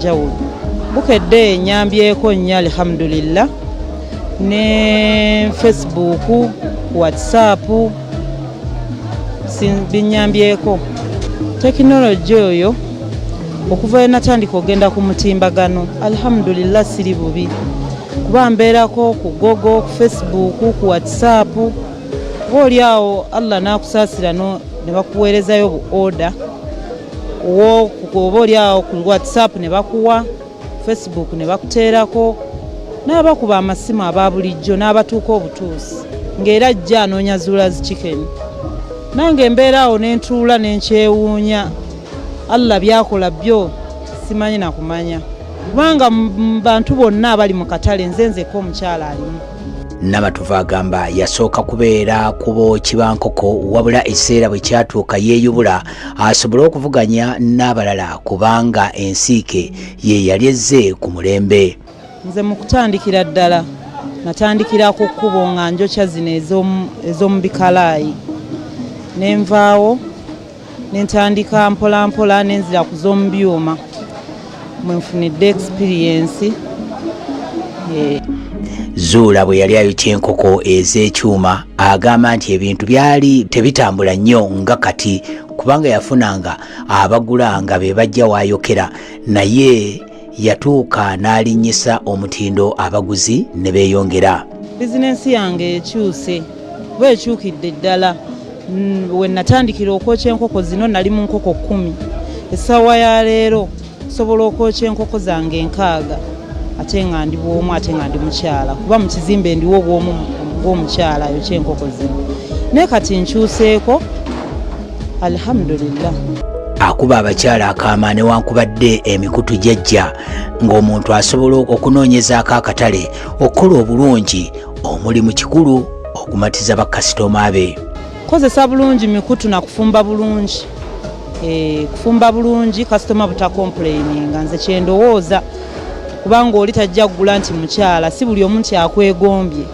njawulo. Bukedde enyambyeko nnyo, alhamdulillah, ne Facebook, WhatsApp binyambyeko. Tekinologi oyo okuva we natandika ogenda ku mutimbagano, alhamdulillah, siri bubi kuba mbeerako ku Google, ku Facebook, ku WhatsApp. Oba oli awo Allah n'akusaasira ne bakuweerezayo bu order, oba oli awo ku WhatsApp ne bakuwa, Facebook ne bakuteerako, n'abakuba amasimu aba bulijjo n'abatuuka obutuusi ng'era ajja anoonya Zuula's Chicken. Nange embeera awo ne ntuula ne nkyewuunya Allah byakola byo simanyi na kumanya, kubanga mu bantu bonna abali mu katale nze nzekka omukyala alimu. Namatovu agamba yasooka kubeera ku booki ba nkoko, wabula ekiseera bwe kyatuuka yeeyubula asobole okuvuganya n'abalala kubanga ensiike ye yali ezze ku mulembe. Nze mu kutandikira ddala natandikira ku kkubo nga njokya zino ez'omu bikalaayi, ne nvaawo ne ntandika mpola mpola ne nzira ku z'omu byuma mwe nfunidde experience. Zuula bwe yali ayokya enkoko ez'ekyuma agamba nti ebintu byali tebitambula nnyo nga kati, kubanga yafunanga abagula nga be bajja waayokera, naye yatuuka n'alinnyisa omutindo abaguzi ne beeyongera. Bizinensi yange ekyuse oba ekyukidde ddala. We natandikira okwokya enkoko zino nali mu nkoko 10. Essaawa ya leero nsobola okwokya enkoko zange 60, ate nga ndi bw'omu, ate nga ndi mukyala, kuba mu kizimbe ndiwo bw'omu bw'omukyala ayokya enkoko zino. Naye kati nkyuseeko, alhamdulillah. Akuba abakyala akaama newankubadde emikutu gyajja ng'omuntu asobola okunoonyezaako akatale, okukola obulungi omulimu kikulu okumatiza bakasitoma be. Kozesa bulungi mikutu na kufumba bulungi. Kufumba bulungi kasitoma butacomplaininga, nze kyendowooza, kubanga oli tajja kugula nti mukyala. Si buli omu nti akwegombye.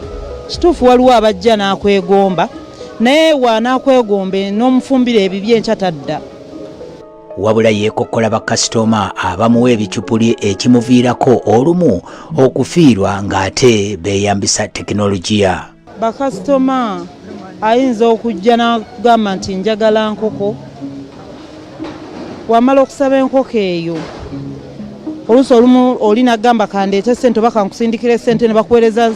Kituufu waliwo abajja n'akwegomba, naye waanaakwegombe n'omufumbira ebibi enkya tadda. Wabula yeekokkola bakasitoma abamuwa ebicupuli, ekimuviirako olumu okufiirwa ng'ate beeyambisa tekinologiya. Bakasitoma ayinza okujja n'agamba nti njagala nkoko. Wamala okusaba enkoko eyo, oluusi olumu oli nagamba kandeete sente oba kankusindikira sente, ne bakuweereza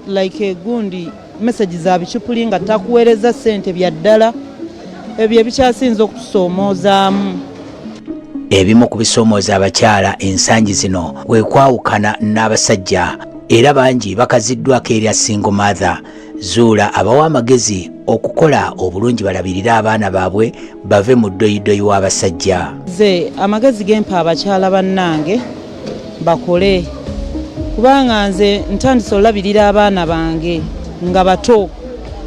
like egundi message za bicupuli nga takuweereza sente bya ddala. Ebyo ebikyasinza okutusoomoozaamu. Ebimu ku bisoomooza abakyala ensangi zino kwe kwawukana n'abasajja, era bangi bakaziddwako erya single mother. Zuula abawa amagezi okukola obulungi balabirire abaana baabwe bave mu ddoyiddoyi w'abasajja. Nze amagezi gempa abakyala bannange, bakole, kubanga nze ntandise olabirira abaana bange nga bato.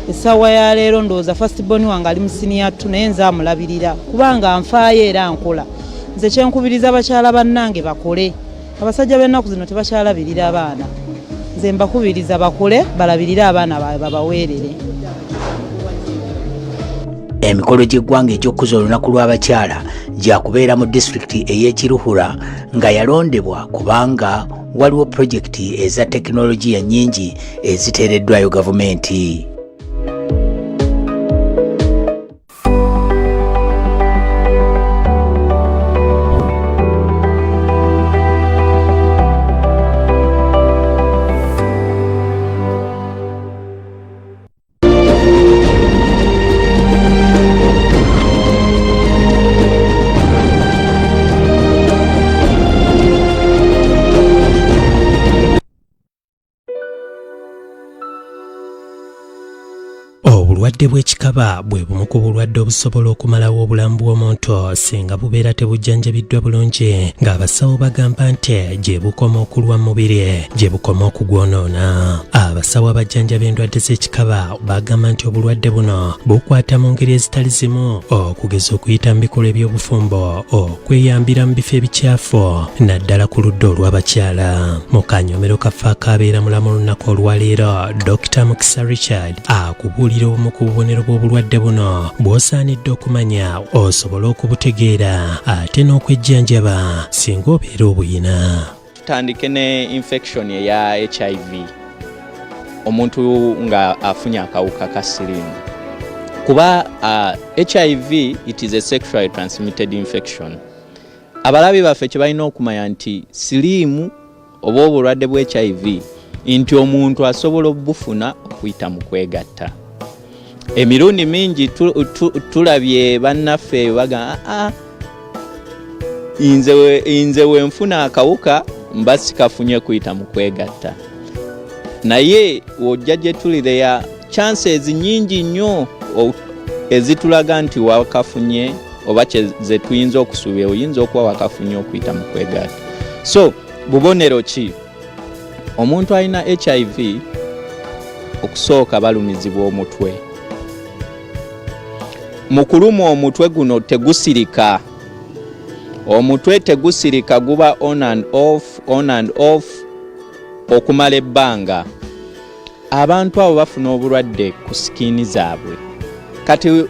Essaawa ya leero ndowooza first born wange ali mu senior 2, naye nze amulabirira kubanga nfaayo era nkola. Nze kyenkubiriza abakyala bannange, bakole. Abasajja b'ennaku zino tebakyalabirira abaana. Nze mbakubiriza bakole, balabirire abaana baabwe, babaweerere. Emikolo gy'eggwanga egy'okukuza olunaku lw'abakyala gyakubeera mu disitulikiti ey'ekiruhura nga yalondebwa kubanga waliwo pulojekiti eza tekinologiya nnyingi eziteereddwayo gavumenti. Obulwadde bw'ekikaba bwe bumu ku bulwadde obusobola okumalawo obulamu bw'omuntu singa bubeera tebujjanjabiddwa bulungi, ng'abasawo bagamba nti gye bukoma okulwa mu mubiri gye bukoma okugwonoona. Abasawo abajjanjaba endwadde z'ekikaba bagamba nti obulwadde buno bukwata mu ngeri ezitali zimu, okugeza okuyita mu bikolwa eby'obufumbo, okweyambira mu bifo ebikyafu, naddala ku ludda olw'abakyala. Mu kanyomero kaffe akaabeera mulamu olunaku olwaleero, Dr Mukisa Richard akubuulira obumu. ku bubonero bw'obulwadde buno bw'osaanidde okumanya osobole okubutegeera ate n'okwejjanjaba singa obeera obuyina. Tutandike ne infection eya HIV, omuntu nga afunye akawuka ka siriimu, kuba HIV, it is a sexually transmitted infection. Abalabi baffe kye balina okumanya nti siriimu oba obulwadde bwa HIV, nti omuntu asobola obufuna okuyita mu kwegatta. Emirundi mingi tulabye bannaffe bagamba, "Ah, nze wenfuna akawuka mba sikafunye kuyita mu kwegatta." Naye wojja gye tuli, there chances nyingi nnyo ezitulaga nti wakafunye oba ze tuyinza okusuubira oyinza okuba wakafunye okuyita mu kwegatta. So bubonero ki? Omuntu alina HIV, okusooka balumizibwa omutwe. Mu kulumwa omutwe guno tegusirika, omutwe tegusirika, guba on and off, on and off okumala ebbanga. Abantu abo bafuna obulwadde ku skin zaabwe. Kati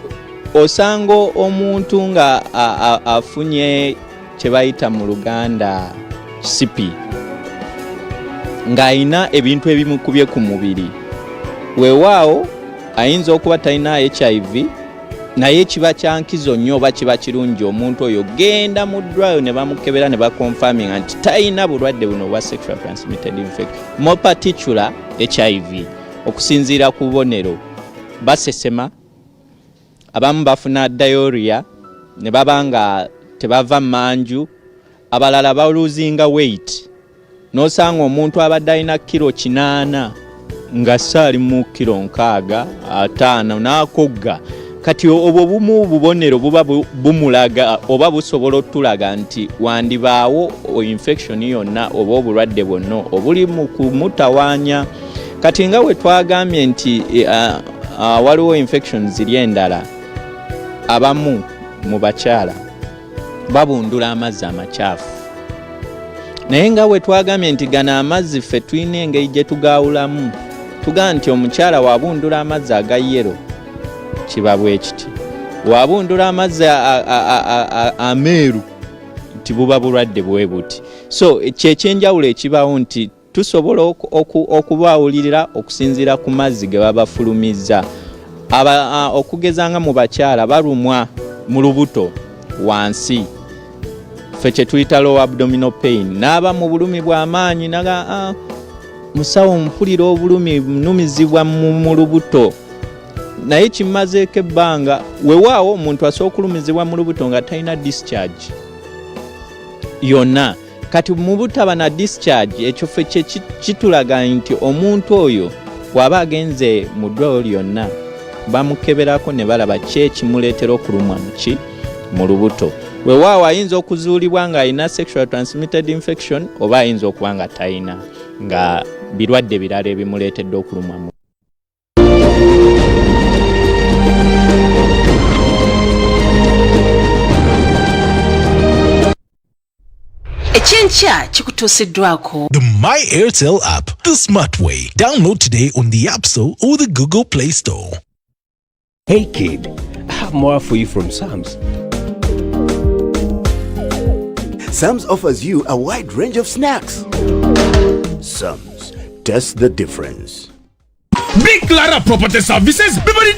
osanga omuntu nga afunye kye bayita mu Luganda kisipi, ng'ayina ebintu ebimukubye ku mubiri. Weewaawo ayinza okuba talina HIV, naye kiba kyankizo nnyo oba kiba kirungi omuntu oyo genda mu ddwaliro ne bamukebera ne baconfirminga nti talina bulwadde buno obwa sexual transmitted infection, more particular HIV. Okusinziira ku bubonero, basesema, abamu bafuna diarrhea ne baba nga tebava mmanju, abalala balosinga weight, n'osanga omuntu abadde alina kiro 80 nga saali mu kiro 65 n'akogga. Kati obwo bumu bubonero buba bumulaga oba busobola otulaga nti wandibaawo infection yonna oba obulwadde bwonna obuli mu kumutawaanya. Kati nga we twagambye nti waliwo infection ziri endala, abamu mu bakyala babundula amazzi amakyafu, naye nga bwe twagambye nti gano amazzi ffe tulina engeri gye tugaawulamu. Tugamba nti omukyala wabundula amazzi aga yellow kiba bwe kiti, wabundula amazzi ameeru nti buba bulwadde bwe buti. So kyekyenjawulo ekibaawo nti tusobola okubaawulirira okusinziira ku mazzi ge babafulumizza. Okugeza nga mu bakyala balumwa mu lubuto wansi, ffe kye tuyita low abdominal pain, n'aba mu bulumi bw'amaanyi naga, "Ah, musawo, mpulira obulumi, nnumizibwa mu lubuto, naye kimmazeeko ebbanga." Weewaawo omuntu asobola okulumizibwa mu lubuto nga talina discharge yonna. Kati mu butaba na discharge, ekyo ffe kye kitulaga nti omuntu oyo bw'aba agenze mu ddwaliro lyonna bamukeberako ne balaba ki ekimuleetera okulumwa muki mu lubuto. Weewaawo ayinza okuzuulibwa ng'alina sexual transmitted infection oba ayinza okuba nga talina, nga birwadde birala ebimuleetedde okulumwa mu Ekyenkya kikutuusiddwako The My Airtel app, the smart way. Download today on the App Store or the Google Play Store. Hey kid, I have more for you from Sam's. Sam's offers you a wide range of snacks. Sam's, taste the difference. Big Clara Property Services, bibali.